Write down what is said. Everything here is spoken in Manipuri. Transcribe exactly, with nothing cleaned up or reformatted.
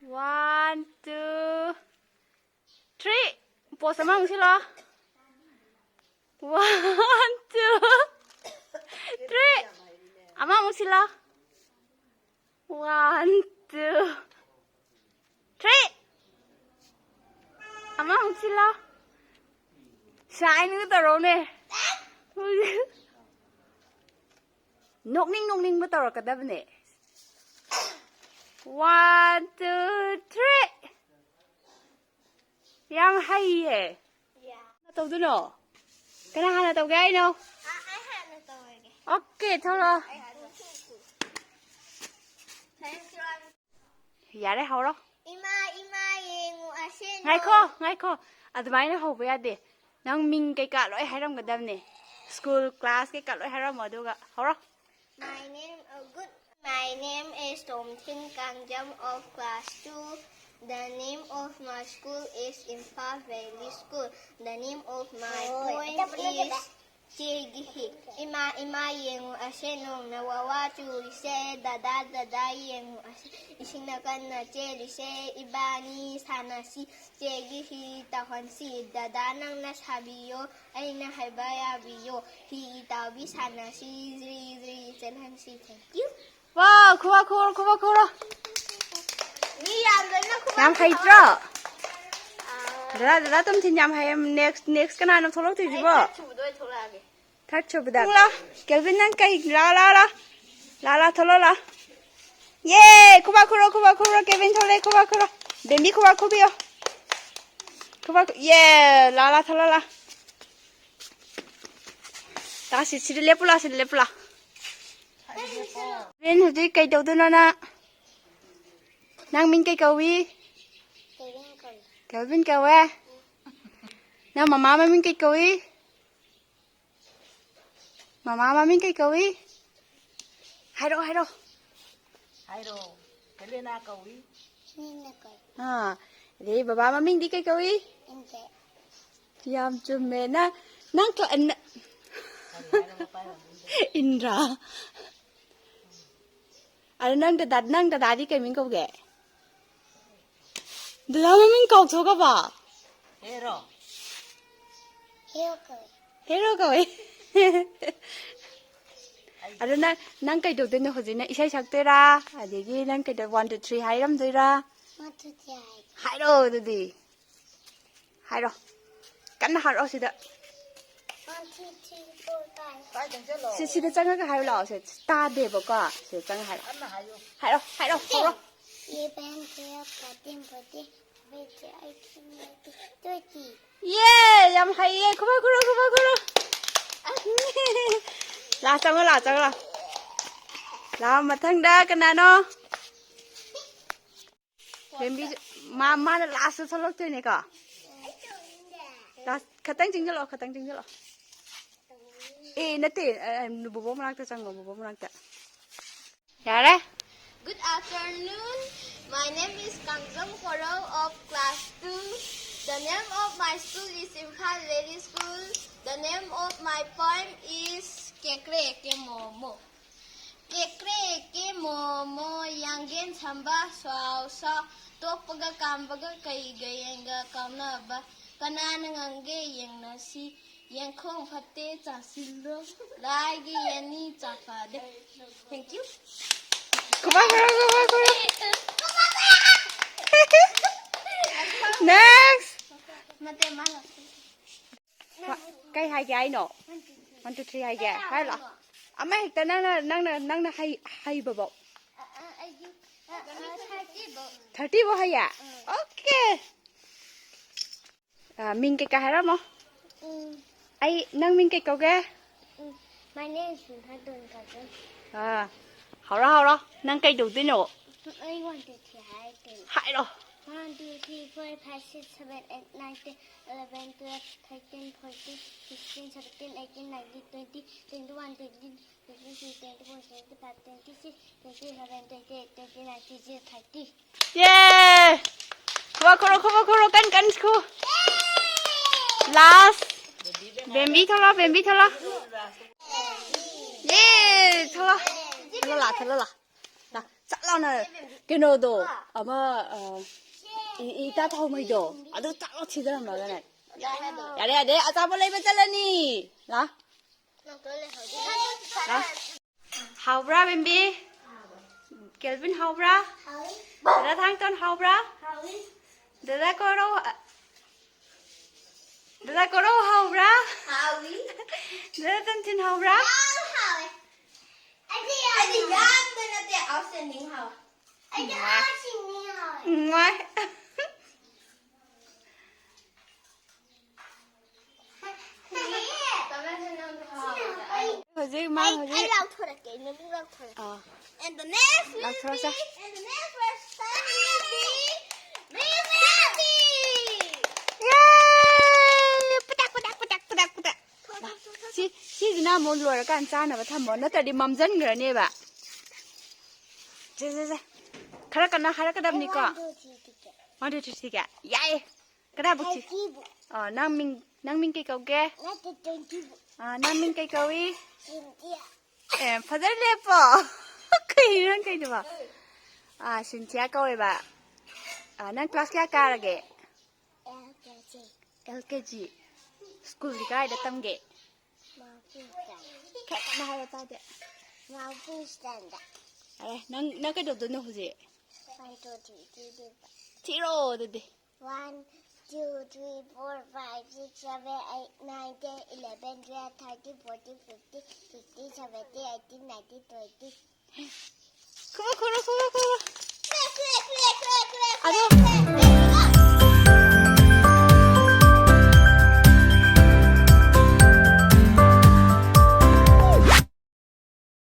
One, two, three. Pose ꯑꯃꯃꯨꯛ ꯁꯤꯜꯂꯣ. One, two, three. ꯑꯃꯃꯨꯛ ꯁꯤꯜꯂꯣ. One, two, three. ꯑꯃꯃꯨꯛ ꯁꯤꯜꯂꯣ. ꯁꯥꯏꯅꯒ ꯇꯧꯔꯛꯎꯅꯦ. ꯅꯣꯛꯅꯤꯡ ꯅꯣꯛꯅꯤꯡꯕ ꯇꯧꯔꯛꯀꯗꯕꯅꯦ. One, two, three. ꯌꯥꯝ ꯍꯩꯌꯦ꯫ ꯀꯅꯥ ꯇꯧꯗꯣꯏꯅꯣ? ꯀꯅꯥ ꯍꯥꯟꯅ ꯇꯧꯒꯦ ꯍꯥꯏꯅꯣ? ꯑ-, ꯑꯩ ꯍꯥꯟꯅ ꯇꯧꯔꯒꯦ꯫ Okay, ꯊꯣꯛꯂꯛꯑꯣ꯫ ꯑꯩ ꯍꯥꯟꯅ꯫ ꯌꯥꯔꯦ, ꯍꯧꯔꯣ꯫ ꯏꯃꯥ, ꯏꯃꯥ, ꯌꯦꯡꯉꯨ ꯑꯁꯦ ꯅꯣꯡ꯫ ꯉꯥꯏꯈꯣ, ꯉꯥꯏꯈꯣ꯫ ꯑꯗꯨꯃꯥꯏꯅ ꯍꯧꯕ ꯌꯥꯗꯦ꯫ ꯅꯪ ꯃꯤꯡ ꯀꯩꯀꯥ ꯂꯣꯏ ꯍꯥꯏꯔꯝꯒꯗꯕꯅꯦ꯫ School, class ꯀꯩꯀꯥ ꯂꯣꯏ ꯍꯥꯏꯔꯝꯃꯣ, ꯑꯗꯨꯒ ꯍꯧꯔꯣ꯫ My name, uh, good. My name is Tomthin Kangjam of class two. The name of my school is Imphal Valley School. The name of my poem is ꯆꯦꯒꯤ ꯍꯤ꯫ ꯏꯃꯥ, ꯏꯃꯥ, ꯌꯦꯡꯉꯨ ꯑꯁꯦ ꯅꯣꯡꯅ ꯋꯥꯋꯥ ꯆꯨꯔꯤꯁꯦ꯫ ꯗꯗꯥ, ꯗꯗꯥ, ꯌꯦꯡꯉꯨ ꯑꯁꯦ ꯏꯁꯤꯡꯅ ꯀꯟꯅ ꯆꯦꯜꯂꯤꯁꯦ꯫ ꯏꯕꯥꯅꯤ ꯁꯥꯟꯅꯁꯤ, ꯆꯦꯒꯤ ꯍꯤ ꯇꯧꯍꯟꯁꯤ꯫ ꯗꯗꯥ, ꯅꯪꯅ ꯁꯥꯕꯤꯌꯣ, ꯑꯩꯅ ꯍꯥꯏꯕ ꯌꯥꯕꯤꯌꯣ꯫ ꯍꯤ ꯇꯥꯎꯕꯤ ꯁꯥꯟꯅꯁꯤ, ꯖ꯭ꯔꯤ ꯖ꯭ꯔꯤ ꯆꯦꯜꯍꯟꯁꯤ꯫ Thank you. ꯋꯥ, ꯈꯨꯕꯥꯛ ꯈꯨꯔꯣ, ꯈꯨꯕꯥꯛ ꯈꯨꯔꯣ꯫ ꯃꯤ ꯌꯥꯝꯗꯣꯏꯅ ꯈꯨꯕꯥꯛ ꯌꯥꯝ ꯍꯩꯇ꯭ꯔꯣ? ꯈꯨꯔꯣ꯫ ꯑꯥ꯫ ꯗꯗꯥ, ꯗꯗꯥ ꯇꯣꯝꯊꯤꯟ ꯌꯥꯝ ꯍꯩꯌꯦ꯫ Next, next ꯀꯅꯥꯅꯣ ꯊꯣꯛꯂꯛꯇꯣꯏꯁꯤꯕꯣ? ꯑꯩ third ꯁꯨꯕꯗ ꯑꯣꯏꯅ ꯊꯣꯛꯂꯛꯑꯒꯦ꯫ Third ꯁꯨꯕꯗ꯫ ꯂꯥ, ꯀꯦꯜꯚꯤꯟ, ꯅꯪ ꯀꯩ, ꯂꯥ, ꯂꯥ, ꯂꯥ꯫ ꯂꯥ, ꯂꯥ, ꯊꯣꯛꯂꯛꯑꯣ, ꯂꯥ꯫ ꯌꯦ, ꯈꯨꯕꯥꯛ ꯈꯨꯔꯣ, ꯈꯨꯕꯥꯛ ꯈꯨꯔꯣ, ꯀꯦꯜꯚꯤꯟ ꯊꯣꯛꯂꯛꯑꯦ, ꯈꯨꯕꯥꯛ ꯈꯨꯔꯣ꯫ ꯕꯦꯝꯕꯤ, ꯈꯨꯕꯥꯛ ꯈꯨꯕꯤꯌꯣ꯫ ꯈꯨꯕꯥꯛ ꯈꯨ-, ꯌꯦ, ꯂꯥ, ꯂꯥ, ꯊꯣꯛꯂꯛꯑꯣ, ꯂꯥ꯫ ꯂꯥ, ꯁꯤ, ꯁꯤꯗ ꯂꯦꯞꯄꯨ, ꯂꯥ, ꯁꯤꯗ ꯂꯦꯞꯄꯨ, ꯂꯥ꯫ ꯀꯦꯜꯚꯤꯟ, ꯍꯧꯖꯤꯛ ꯀꯩ ꯇꯧꯗꯣꯏꯅꯣ ꯅꯪ? ꯅꯪ ꯃꯤꯡ ꯀꯩ ꯀꯧꯏ? ꯀꯦꯜꯚꯤꯟ ꯀꯧꯏ꯫ ꯀꯦꯜꯚꯤꯟ ꯀꯧꯋꯦ? ꯅꯪ ꯃꯃꯥ ꯃꯃꯤꯡ ꯀꯩ ꯀꯧꯏ? ꯃꯃꯥ ꯃꯃꯤꯡ ꯀꯩ ꯀꯧꯏ? ꯍꯥꯏꯔꯛꯑꯣ, ꯍꯥꯏꯔꯛꯑꯣ꯫ ꯍꯥꯏꯔꯣ꯫ ꯍꯦꯂꯦꯅꯥ ꯀꯧꯏ꯫ ꯃꯤꯡꯅ ꯀꯧꯏ꯫ ꯑꯥ, ꯑꯗꯩ ꯕꯕꯥ ꯃꯃꯤꯡꯗꯤ ꯀꯩ ꯀꯧꯏ? ꯏꯟꯗ꯭ꯔ꯫ ꯌꯥꯝ ꯆꯨꯝꯃꯦ꯫ ꯅꯪ, ꯅꯪ ꯀ-, ꯅ-, ꯀꯔꯤ ꯍꯥꯏꯅꯣ ꯃꯄꯥꯏ ꯃꯃꯤꯡꯗꯣ? ꯏꯟꯗ꯭ꯔ꯫ ꯑꯗꯣ ꯅꯪ ꯗꯗꯥ, ꯅꯪ ꯗꯗꯥꯗꯤ ꯀꯩ ꯃꯤꯡ ꯀꯧꯒꯦ? ꯗꯗꯥ ꯃꯃꯤꯡ ꯀꯥꯎꯊꯣꯛꯈ꯭ꯔꯕ? ꯍꯦꯔꯣ꯫ ꯍꯦꯔꯣ ꯀꯧꯋꯦ꯫ ꯍꯦꯔꯣ ꯀꯧꯋꯦ꯫ ꯑꯗꯣ ꯅꯪ, ꯅꯪ ꯀꯩꯗꯧꯗꯣꯏꯅꯣ ꯍꯧꯖꯤꯛꯅ? ꯏꯁꯩ ꯁꯛꯇꯣꯏꯔꯥ? ꯑꯗꯒꯤ ꯅꯪ ꯀꯩꯗꯧ, ꯋꯥꯟ ꯇꯨ ꯊ꯭ꯔꯤ ꯍꯥꯏꯔꯝꯗꯣꯏꯔꯥ? ꯃꯊꯨꯇꯤ ꯍꯥꯏ꯫ ꯍꯥꯏꯔꯛꯑꯣ ꯑꯗꯨꯗꯤ꯫ ꯍꯥꯏꯔꯣ꯫ ꯀꯟꯅ ꯍꯥꯏꯔꯛꯑꯣ ꯁꯤꯗ꯫ One, two, three, four, five. ꯀꯥꯏ ꯆꯪꯁꯤꯜꯂꯣ? ꯁꯤ ꯁꯤꯗ ꯆꯪꯉꯒ ꯍꯥꯏꯔꯨ ꯂꯥꯛꯑꯣ꯫ ꯁꯤ ꯇꯥꯗꯦꯕꯀꯣ꯫ ꯁꯤꯗ ꯆꯪꯉꯒ ꯍꯥꯏꯔꯣ꯫ ꯀꯟꯅ ꯍꯥꯏꯌꯨ꯫ ꯍꯥꯏꯔꯣ, ꯍꯥꯏꯔꯣ, ꯍꯧꯔꯣ꯫ Eleven, twelve, thirteen, fourteen, fifteen, eighteen, nineteen, twenty. ꯌꯦ! ꯌꯥꯝ ꯍꯩꯌꯦ꯫ ꯈꯨꯕꯥꯛ ꯈꯨꯔꯣ, ꯈꯨꯕꯥꯛ ꯈꯨꯔꯣ꯫ ꯂꯥ ꯆꯪꯉꯣ, ꯂꯥ ꯆꯪꯉꯣ, ꯂꯥ꯫ ꯂꯥ, ꯃꯊꯪꯗ ꯀꯅꯥꯅꯣ? ꯕꯦꯝꯕꯤ, ꯃꯥ, ꯃꯥꯅ ꯂꯥꯁꯇ ꯊꯣꯛꯂꯛꯇꯣꯏꯅꯦꯀꯣ꯫ ꯂꯥꯁ, ꯈꯇꯪ ꯆꯪꯁꯤꯜꯂꯛꯑꯣ, ꯈꯇꯪ ꯆꯪꯁꯤꯜꯂꯛꯑꯣ꯫ ꯑꯦ, ꯅꯠꯇꯦ, ꯑ, ꯕꯣꯕꯣ ꯃꯅꯥꯛꯇ ꯆꯪꯉꯣ, ꯕꯣꯕꯣ ꯃꯅꯥꯛꯇ꯫ ꯌꯥꯔꯦ? Good afternoon. My name is Kangjong Koro of class two. The name of my school is Imphal Valley School. The name of my poem is Kekre Ke Momo. Kekre ke momo yanggen samba suau suau. Tokpaga kambaga kaiga yenga kaunaba. Kanana ngange yengnasi. Yangkhong phate chasilo. Laigi yani chafade. Thank you. ꯈꯨꯕꯥꯛ Khuro, ꯈꯨꯕꯥꯛ Khuro. Next. Mate mala. ꯀꯩ ꯍꯥꯏꯒꯦ ꯍꯥꯏꯅꯣ? ꯋꯥꯟ ꯇꯨ ꯊ꯭ꯔꯤ ꯍꯥꯏꯒꯦ ꯍꯥꯏꯔꯣ꯫ ꯑꯃ ꯍꯦꯛꯇ ꯅꯪꯅ, ꯅꯪꯅ, ꯅꯪꯅ ꯍꯩ, ꯍꯩꯕꯐꯧ꯫ Thirty bo. ꯊꯥꯔꯇꯤꯐꯧ ꯍꯩꯌꯦ? ꯑꯣꯀꯦ꯫ ꯑ, ꯃꯤꯡ ꯀꯩꯀꯥ ꯍꯥꯏꯔꯝꯃꯣ꯫ Mm, ꯑꯩ, ꯅꯪ ꯃꯤꯡ ꯀꯩ ꯀꯧꯒꯦ? mm. My name is Sinthadon Kazan. ꯑꯥ, ꯍꯧꯔꯣ, ꯍꯧꯔꯣ꯫ ꯅꯪ ꯀꯩꯗꯧꯗꯣꯏꯅꯣ? I want to try to. ꯍꯥꯏꯔꯣ꯫ One, two, three, four, five, six, seven, eight, nine, ten, eleven, twelve, thirteen, fourteen, fifteen, seventeen, eighteen, nineteen, twenty, twenty-one, twenty, twenty-two, twenty-four, twenty-five, twenty-six, twenty-seven, twenty-eight, twenty-nine, twenty, thirty. ꯌꯦ! ꯈꯨꯕꯥꯛ ꯈꯨꯔꯣ, ꯈꯨꯕꯥꯛ ꯈꯨꯔꯣ, ꯀꯟ ꯀꯟ ꯈꯨ꯫ Last. ꯕꯦꯝꯕꯤ ꯊꯣꯛꯂꯛꯑꯣ, ꯕꯦꯝꯕꯤ ꯊꯣꯛꯂꯛꯑꯣ꯫ ꯌꯦ! ꯊꯣꯛꯂꯛꯑꯣ꯫ ꯊꯣꯛꯂꯛꯑꯣ, ꯂꯥ, ꯊꯣꯛꯂꯛꯑꯣ, ꯂꯥ꯫ ꯂꯥ, ꯆꯠ ꯂꯥꯎꯅ ꯀꯩꯅꯣꯗꯣ, ꯑꯃ, ꯑ, ꯏ- ꯏꯇꯥ ꯊꯥꯎꯃꯩꯗꯣ ꯑꯗꯨ ꯇꯥꯛꯂ ꯊꯤꯗꯔꯝꯃꯒꯅꯦ꯫ ꯌꯥꯔꯦ, ꯌꯥꯔꯦ, ꯑꯆꯥꯄꯣꯠ ꯂꯩꯕ ꯆꯠꯂꯅꯤ꯫ ꯂꯥ? ꯂꯥ? ꯍꯥꯎꯕ꯭ꯔꯥ, ꯕꯦꯝꯕꯤ? ꯀꯦꯜꯚꯤꯟ ꯍꯥꯎꯕ꯭ꯔꯥ? ꯗꯥꯗꯥ ꯊꯥꯡꯇꯣꯟ ꯍꯥꯎꯕ꯭ꯔꯥ? ꯗꯥꯗꯥ ꯀꯣꯔꯧ, ꯗꯥꯗꯥ ꯀꯣꯔꯧ ꯍꯥꯎꯕ꯭ꯔꯥ? ꯍꯥꯎꯏ꯫ ꯗꯥꯗꯥ ꯇꯣꯟꯊꯤꯟ ꯍꯥꯎꯕ꯭ꯔꯥ? ꯌꯥꯝ ꯍꯥꯎꯋꯦ꯫ ꯑꯩꯗꯤ ꯌꯥꯝ ꯑꯩꯗꯤ ꯍꯥꯎꯋꯦ꯫ ꯌꯥꯝꯅ ꯅꯠꯇꯦ, ꯑꯥꯎꯁꯦꯟꯅꯤꯡ ꯍꯥꯎꯋꯦ꯫ ꯑꯩꯗꯤ ꯃꯥ꯫ ꯑꯥꯎꯁꯦꯟꯅꯤꯡ ꯍꯥꯎꯋꯦ꯫ ꯃꯥ꯫ ꯍꯧꯖꯤꯛ ꯃꯥ ꯑꯩ, ꯍꯧꯖꯤꯛ ꯑꯩ ꯂꯥꯎꯊꯣꯔꯛꯀꯦ, ꯅꯪ ꯂꯥꯎꯊꯣꯔꯛꯀꯦ꯫ ꯑꯥ꯫ And the next will ꯂꯥꯎꯊꯣꯔꯛꯁꯦ꯫ Be, and the next person will be Miss Abby! Yay! ꯄꯨꯇꯥꯛ, ꯄꯨꯇꯥꯛ, ꯄꯨꯇꯥꯛ, ꯄꯨꯇꯥꯛ, ꯄꯨꯇꯥꯛ꯫ ꯁꯤ, ꯁꯤꯁꯤꯅ ꯑꯃꯨꯛ ꯂꯣꯏꯔꯀꯥꯟ ꯆꯥꯅꯕ ꯊꯝꯃꯣ, ꯅꯠꯇ꯭ꯔꯗꯤ ꯃꯝꯖꯟꯈ꯭ꯔꯅꯦꯕ꯫ ꯁꯦ, ꯁꯦ, ꯁꯦ꯫ ꯈꯔ ꯀꯟꯅ ꯍꯥꯏꯔꯛꯀꯗꯕꯅꯤꯀꯣ꯫ One, two, three, ꯀꯤꯛꯀꯦ꯫ One, two, three, ꯀꯤꯛꯀꯦ꯫ ꯌꯥꯏꯌꯦ꯫ ꯀꯗꯥꯏꯕꯨꯛ ꯊꯤ-, ꯊꯥꯔꯇꯤꯕꯨ꯫ ꯑ, ꯅꯪ ꯃꯤꯡ, ꯅꯪ ꯃꯤꯡ ꯀꯩ ꯀꯧꯒꯦ? ꯅꯠꯇꯦ, ꯇ꯭ꯋꯦꯟꯇꯤꯕꯨ꯫ ꯑ, ꯅꯪ ꯃꯤꯡ ꯀꯩ ꯀꯧꯏ? ꯁꯤꯟꯇꯤꯌꯥ꯫ ꯑꯦ, ꯐꯖꯅ ꯂꯦꯞꯄꯣ꯫ ꯀꯩꯅꯣ ꯅꯪ ꯀꯩꯗꯨꯕꯣ? ꯑ, ꯁꯤꯟꯊꯤꯌꯥ ꯀꯧꯋꯦꯕ꯫ ꯑ, ꯅꯪ ꯀ꯭ꯂꯥꯁ ꯀꯌꯥ ꯀꯥꯔꯒꯦ? ꯑꯦꯜ ꯀꯦ ꯖꯤ꯫ ꯑꯦꯜ ꯀꯦ ꯖꯤ꯫ ꯁ꯭ꯀꯨꯜꯗꯤ ꯀꯗꯥꯏꯗ ꯇꯝꯒꯦ? ꯃꯥꯎꯄꯤ ꯁ꯭ꯇꯥꯟꯗ꯫ ꯈꯔ ꯀꯟꯅ ꯍꯥꯏꯔꯣ ꯇꯥꯗꯦ꯫ ꯃꯥꯎꯄꯤ ꯁ꯭ꯇꯥꯟꯗ꯫ ꯑꯦ, ꯅꯪ, ꯅꯪ ꯀꯩꯗꯧꯗꯣꯏꯅꯣ ꯍꯧꯖꯤꯛ? One, two, three, ꯊꯤꯗꯣꯏꯕ꯫ ꯊꯤꯔꯣ ꯑꯗꯨꯗꯤ꯫ One, two, three, four, five, six, seven, eight, nine, ten, eleven, twelve, thirteen, fourteen, fifteen, sixteen, seventeen, eighteen, nineteen, twenty. ꯈꯨꯔꯨ, ꯈꯨꯔꯨ, ꯈꯨꯔꯨ, ꯈꯨꯔꯨ꯫ ꯈꯨꯔꯦ, ꯈꯨꯔꯦ, ꯈꯨꯔꯦ, ꯈꯨꯔꯦ, ꯈꯨꯔꯦ꯫ ꯑꯗꯣ